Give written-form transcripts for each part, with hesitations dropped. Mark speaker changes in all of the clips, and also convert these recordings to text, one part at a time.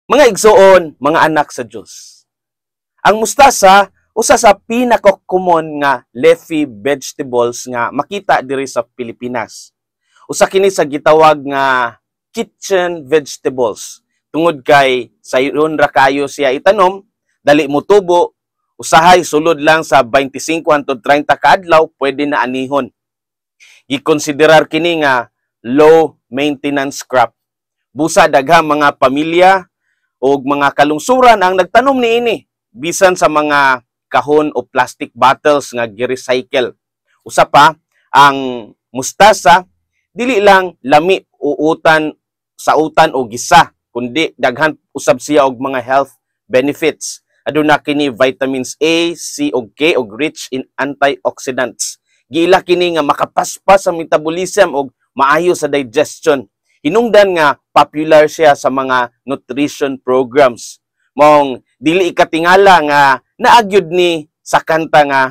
Speaker 1: Mga igsuon, mga anak sa Dios. Ang mustasa usa sa pinaka-common nga leafy vegetables nga makita diri sa Pilipinas. Usa kini sa gitawag nga kitchen vegetables tungod kay sayon ra kayo siya itanom, dali mo tubo, usahay sulod lang sa 25 hangtod 30 ka adlaw pwede na anihon. Gikonsiderar kini nga low maintenance crop. Busa daghang mga pamilya og mga kalungsuran ang nagtanom niini bisan sa mga kahon o plastic bottles nga gi-recycle. Usa pa, ang mustasa dili lang lami uutan sa utan o gisa, kundi daghan usab siya og mga health benefits. Aduna kini vitamins A, C ug K ug rich in antioxidants. Giila kini nga makapaspas sa metabolism ug maayo sa digestion. Hinungdan nga popular siya sa mga nutrition programs. Maong dili ikatingala nga naagyod ni sa kanta nga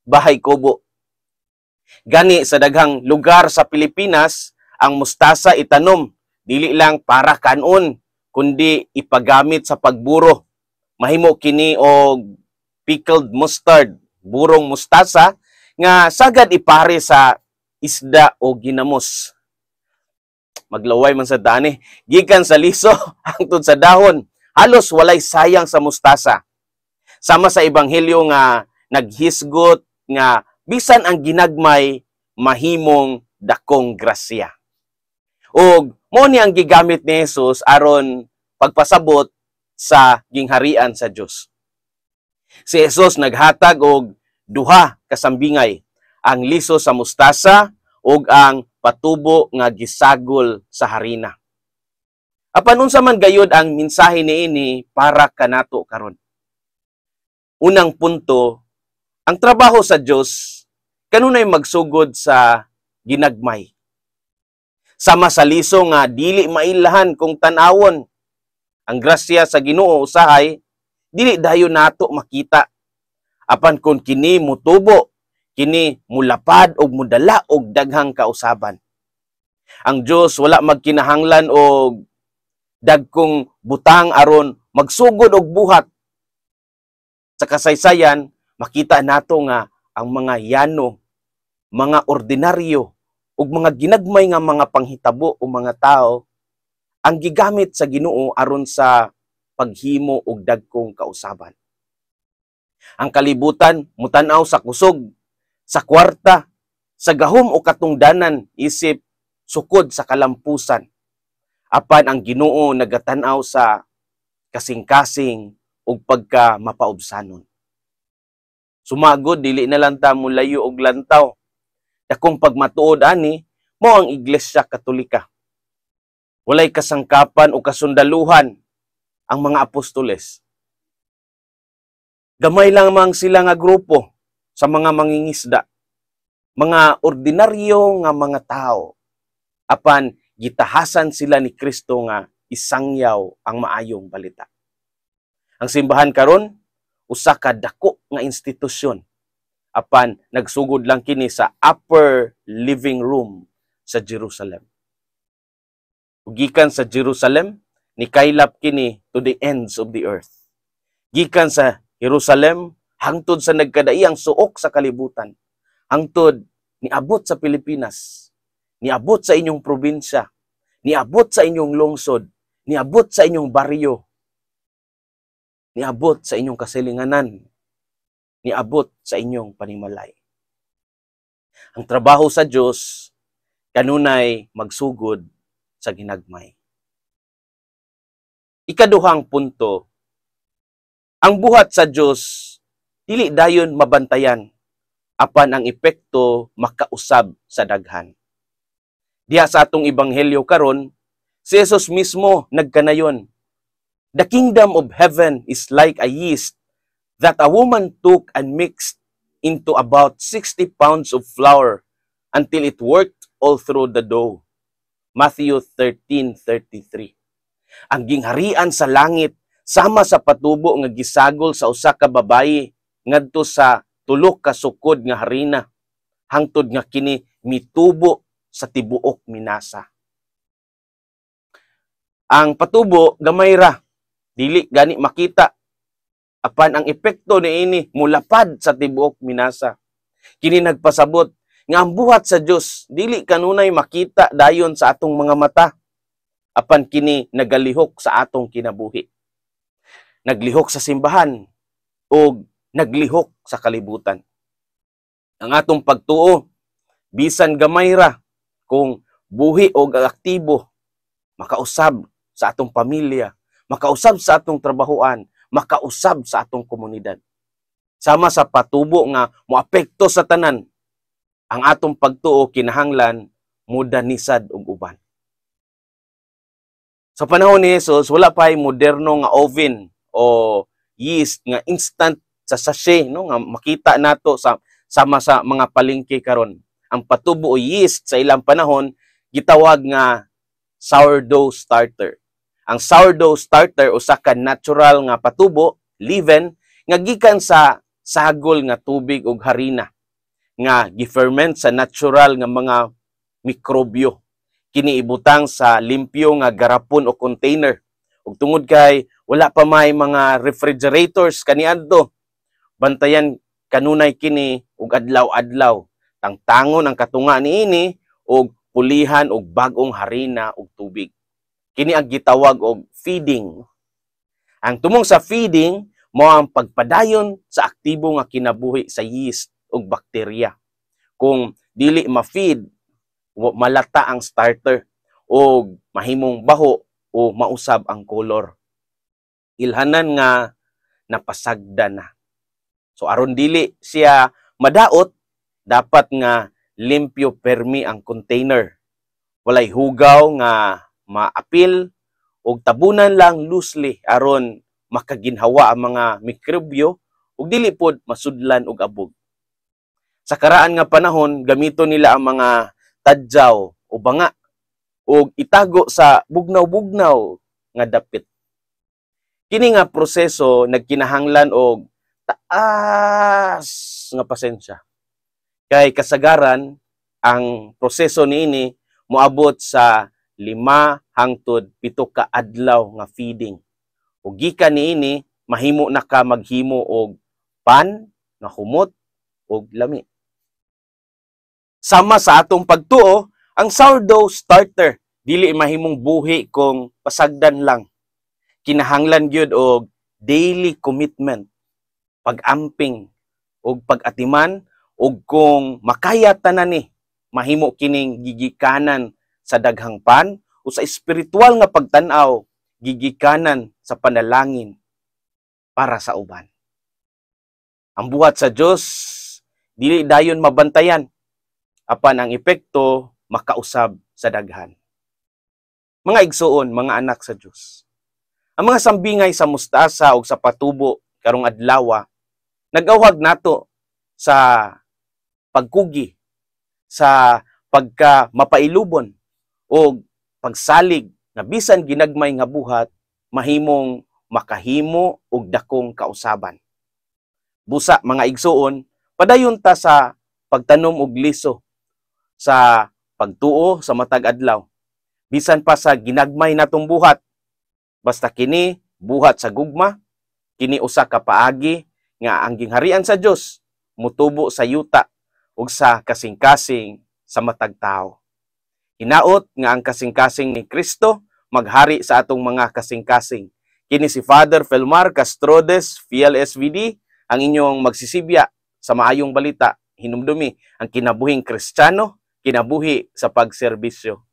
Speaker 1: "Bahay Kubo". Gani sa daghang lugar sa Pilipinas, ang mustasa itanom dili lang para kanon kundi ipagamit sa pagburo. Mahimo kini og pickled mustard, burong mustasa nga sagad ipare sa isda o ginamos. Maglaway man sa dani, gikan sa liso hangtod sa dahon, halos walay sayang sa mustasa. Sama sa ebanghelyo nga naghisgot nga bisan ang ginagmay mahimong dakong grasya. Ug mo ni ang gigamit ni Jesus aron pagpasabot sa gingharian sa Dios. Si Jesus naghatag og duha ka sambingay, ang liso sa mustasa ug ang patubo nga gisagol sa harina. Apan unsa man gayud ang mensahe niini para kanato karon? Unang punto, ang trabaho sa Dios kanunay magsugod sa ginagmay. Sama sa liso nga dili mailahan kung tan-awon. Ang grasya sa Ginoo usahay dili dayon nato makita. Apan kung kini mutubo, kini mulapad og mudala og daghang kausaban. Ang Dios wala magkinahanglan og dagkong butang aron magsugod og buhat. Sa kasaysayan, makita nato nga ang mga yano, mga ordinaryo ug mga ginagmay nga mga panghitabo o mga tao ang gigamit sa Ginoo aron sa paghimo og dagkong kausaban. Ang kalibutan mutan-aw sa kusog, sa kwarta, sa gahom o katungdanan isip sukod sa kalampusan. Apan ang Ginoo nagatan-aw sa kasing-kasing ug pagka mapaubsanon. Sumagod, dili na lang ta mulayo og lantaw. Dakong pagmatuod ani mao ang Iglesia Katolika. Walay kasangkapan o kasundaluhan ang mga apostoles. Gamay lang mang sila nga grupo sa mga mangingisda. Mga ordinaryo nga mga tao. Apan gitahasan sila ni Kristo nga isangyaw ang maayong balita. Ang simbahan karon usa ka dako nga institusyon. Apan nagsugod lang kini sa upper living room sa Jerusalem. Ug gikan sa Jerusalem, nikaylap kini to the ends of the earth. Gikan sa Jerusalem hangtod sa nagkadaiyang suok sa kalibutan. Hangtod niabot sa Pilipinas, niabot sa inyong probinsya, niabot sa inyong lungsod, niabot sa inyong baryo, niabot sa inyong kasilinganan, niabot sa inyong panimalay. Ang trabaho sa Dios kanunay magsugod sa ginagmay. Ikaduhang punto, ang buhat sa Dios dili dayon mabantayan apan ang epekto makausab sa daghan. Diha sa atong ebanghelyo karon, si Jesus mismo nagkanayon. "The kingdom of heaven is like a yeast that a woman took and mixed into about 60 pounds of flour until it worked all through the dough." Matthew 13:33. Ang gingharian sa langit sama sa patubo nga gisagol sa usa ka babayi ngadto sa 3 ka sukod nga harina hangtod nga kini mitubo sa tibuok minasa. Ang patubo gamay ra. Dili gani makita, apan ang epekto niini mulapad sa tibuok minasa. Kini nagpasabot nga ang buhat sa Dios dili kanunay makita dayon sa atong mga mata, apan kini nagalihok sa atong kinabuhi. Naglihok sa simbahan o naglihok sa kalibutan. Ang atong pagtuo, bisan gamay ra, kung buhi o aktibo, makausab sa atong pamilya, makausab sa atong trabahoan, makausab sa atong komunidad. Sama sa patubo nga moapekto sa tanan, ang atong pagtuo kinahanglan mudanisad og uban. Sa panahon ni Jesus, wala pa ay moderno nga oven o yeast nga instant sa sachet, no, nga makita nato sa sama sa mga palengke karon. Ang patubo o yeast sa ilang panahon gitawag nga sourdough starter. Ang sourdough starter usa ka natural nga patubo, leaven, nga gikan sa sagol nga tubig ug harina nga giferment sa natural nga mga mikrobyo. Kini ibutang sa limpyo nga garapon o container. Ug tungod kay wala pa may mga refrigerators kaniadto, bantayan kanunay kini og adlaw-adlaw. Tangtangon ang katunga niini og pulihan og bag-ong harina ug tubig. Kini ang gitawag og feeding. Ang tumong sa feeding mao ang pagpadayon sa aktibo nga kinabuhi sa yeast ug bakterya. Kung dili ma-feed, malata ang starter o mahimong baho o mausab ang color. Ilhanan nga napasagda na. So aron dili siya madaot, dapat nga limpyo permi ang container. Walay hugaw nga maapil ug tabunan lang loosely aron makaginhawa ang mga mikrobyo ug dili pod masudlan og abog. Sa karaan nga panahon, gamito nila ang mga tadyaw o banga ug itago sa bugnaw-bugnaw nga dapit. Kini nga proseso nagkinahanglan og taas nga pasensya. Kay kasagaran ang proseso niini moabot sa 5 hangtod 7 ka adlaw nga feeding. Ug gikan niini mahimo na ka maghimo og pan nga humot ug lami. Sama sa atong pagtuo, ang sourdough starter dili mahimong buhi kung pasagdan lang. Kinahanglan gyud og daily commitment, pag-amping ug pag-atiman, ug kung makaya tanan ni, mahimo kining gigikanan sa daghang pan o sa espiritual nga pagtan-aw, gigikanan sa panalangin para sa uban. Ang buhat sa Dios dili dayon mabantayan, apan ang epekto makausab sa daghan. Mga igsuon, mga anak sa Dios. Ang mga sambingay sa mustasa ug sa patubo karong adlawa nag-awhag nato sa pagkugi, sa pagka mapailubon o pagsalig na bisan ginagmay nga buhat mahimong makahimo og dakong kausaban. Busa, mga igsuon, padayon ta sa pagtanom og liso sa pagtuo sa matag adlaw. Bisan pa sa ginagmay natong buhat, basta kini buhat sa gugma, kini usa ka paagi nga ang gingharian sa Dios mutubo sa yuta ug sa kasing-kasing sa matag tawo. Hinaot nga ang kasing-kasing ni Kristo maghari sa atong mga kasing-kasing. Kini si Father Felmar Castrodes, PLSVD, ang inyong magsisibya sa maayong balita. Hinumdumi ang kinabuhing Kristiyano, kinabuhi sa pagserbisyo.